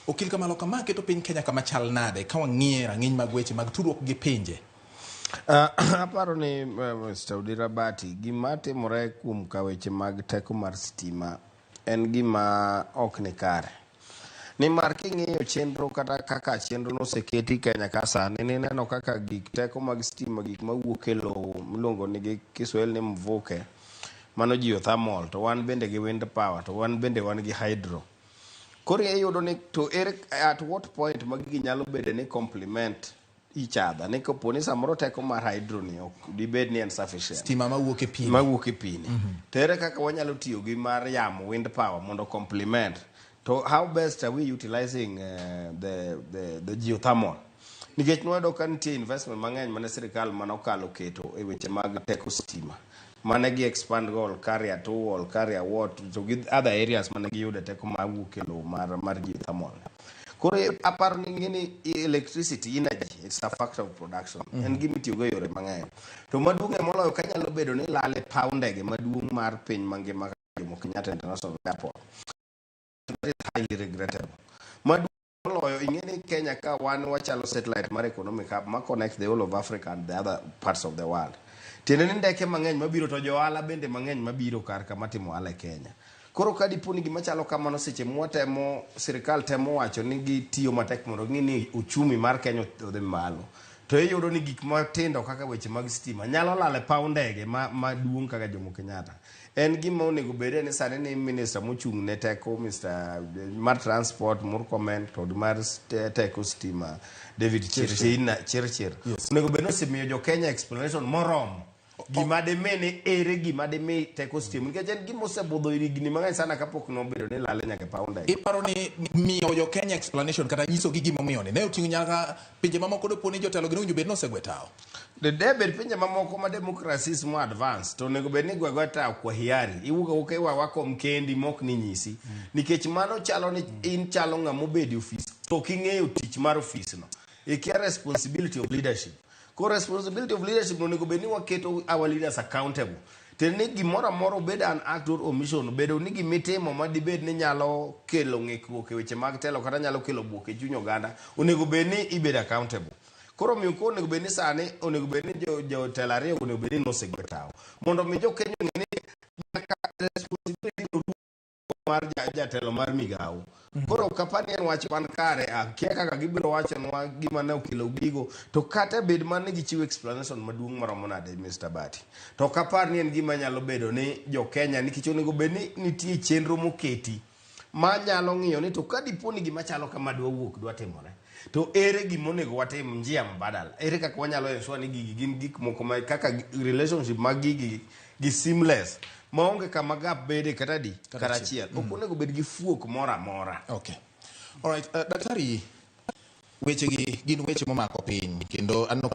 Okil Kamalo kama keto piny Kenya kama chal nade ka wang'iye rang'iny mag weche mag tudruok gi pinje? Aparo ni Mr. Odira Bati, gima timore kuom ka weche mag teko mar sitima en gima ok ni kare. Nimar king'iyo chenro kata kaka chenro noseketi Kenya ka sani, nineno kaka gik teko mag stima, gik mawuok e lowo miluongo ni gi Kiswahili ni mvuke, mano geothermal, to wan bende gi wind power, to wan bende wan gi hydro. Koro iyudo ni to ere at what point ma gigi nyalo bedo ni complement each other, ni kapo ni samoro teko mar hydro ni ok dibed ni en sufficient. Stima mawuok e pi. Mawuok e pi ni. To ere kaka wanyalo tiyo gi mar yamo, wind power, mondo complement? To how best are we utilizing the geothermal? Nikech nwayudo ka nitie investment mang'eny mane sirikal mane okalo keto e weche mag teko stima. Mane gi expand go Olkaria 2, Olkaria what, to gi other areas mane giyude teko mawuok e lowo mar geothermal. Koro aparo ni ng'eni electricity, energy, it's a factor of production. En gima itiyogo e yore mang'eny. To maduong' moloyo ka nyalo bedo ni lal e paw ndege maduong' mar piny mangima kaka Jomo Kenyatta International Airport. That is highly regrettable. Maduong' moloyo, ing'e ni Kenya ka wan wachalo satellite mar economic hub ma connect the whole of Africa and the other parts of the world. Tiende ni ndeke mang'eny mabiro to jo ohala bende mang'eny mabiro kar kama timo ohala e Kenya. Koro ka dipo ni gima chalo kamano seche mwatemo, sirikal temo wacho ni gitiyo matek mondo ging'i ni uchumi mar Kenya odhi malo. To iyudo ni gik matindo kaka weche mag stima nyalo lal e paw ndege maduong' kaka Jomo Kenyatta. En gima onego bede ni sani ni minister mochung' ne teko Mr. mar transport Murkomen to mar teko stima David Chirchir, Chirchir. Onego bed ni osemiyo jo Kenya explanation moromo gima dimi ni ere gima dimi teko stima, nikech en gima osebudho higni mang'eny sana kapok nobedo ni lale nyaka e paw ndege. Iparo ni miyo jo Kenya explanation kata nyisogi gimomiyo ni ne oting'o nyaka pinje mamoko dopo ni jotelo gi nowinjo bed ni osegwe tawo. De bed pinje mamoko ma democracies mo advance to onego bed ni gwe tawo kwa hiari, iwuok awuoka iwa kom kendi mok ni nyisi, nikech mano chalo ni in chalo ng'ama obedo e ofis to ok ing'eyo tich mar ofis no, ikia responsibility of leadership. Koro responsibility of leadership onego bed ni waketo our leaders accountable. Tiende ni gimoro amora, obed an act or omission, bedo ni gimitimo ma dibed ni nyalo kelo ng'ikruok e weche mag telo kata nyalo kelo buok e chuny oganda, onego bed ni ibedo accountable. Koro omiyo ko onego bed ni sani onego bed ni jotelo ariyo onego bed ni nosegwe tawo mondo mi jo Kenya ong'e ni nyaka responsibility no mar jatelo mar migawo. Koro kapani en wach man kare, akia kaka gibiro wachonwa gima ne okelo gigo, to kata bed mana ni gichiwo explanation maduong' maromo nade, Mr. Bati, to ok apar ni en gima nyalo bedo ni jo Kenya, nikech onego bed ni nitie chenro moketi ma nyalo ng'iyo ni to ka dipo ni gima chalo kama dwa wuok dwa timore, to ere gima onego watim, njia mbadala, ere kaka wanyalo ensure ni gigi gin gik moko ma kaka relationship mag gigi gi seamless maonge kama gap bede kata di kata achiel. Ok onego bed gi fuok moro amora. Okay. Alright, daktari, wechegi gin weche momako piny kendo aneno.